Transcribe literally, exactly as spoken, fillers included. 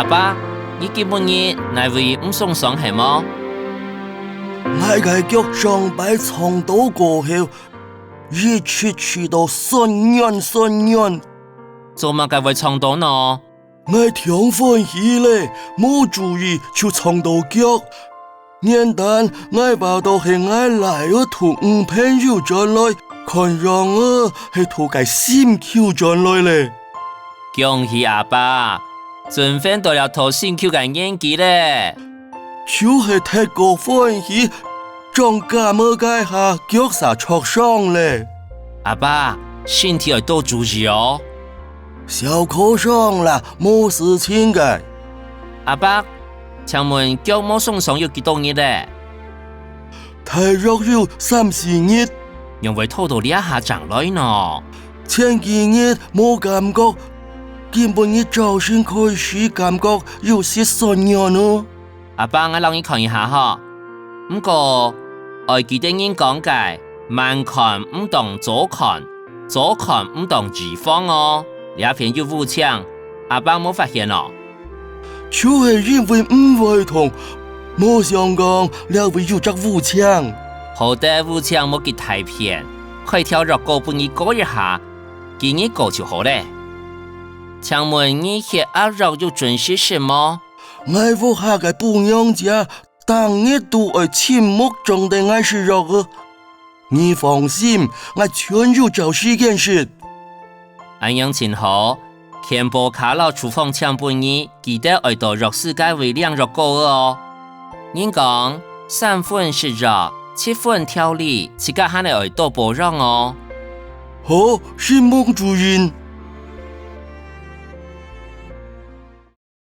阿伯，你今晡日哪位毋鬆爽係無？𠊎个腳上擺撞著過後，一直試著痠軟痠軟。做麼个會撞著呢？ 𠊎忒歡喜咧，無注意就撞著腳。原旦𠊎話著係𠊎倈仔渡女朋友轉來，看樣仔係渡个心臼轉來咧。恭喜阿伯，準還著這渡心臼个年紀咧。就係忒過歡喜， 撞感冒該下腳嗄著傷咧。阿伯，身體愛多注意哦。小磕傷啦，無事情个。阿伯，請問腳無鬆爽有幾多日咧？大約有三四日。仰會拖到這下正來呢？前幾日無感覺，今晡日朝晨開始感覺有息痠軟哦。 阿伯，𠊎摎你看一下吼。毋過，愛記得人講个，慢看毋當早看，早看毋當預防哦。這片有烏青，阿伯無發現哦？就係因為毋會痛，無想講這位有隻烏青。好得烏青無幾大片，開條藥膏分你膏一下，幾日膏就好咧。請問你血壓藥有準時食無？ 𠊎屋下个餔娘姐，逐日都愛親目張等𠊎食藥仔。你放心，𠊎全有照時間食。恁樣真好，健保卡摎處方簽分你，記得愛到藥師該位領藥膏仔哦。人講，三分食藥，七分調理，自家還係愛多保養哦。好，承蒙主任。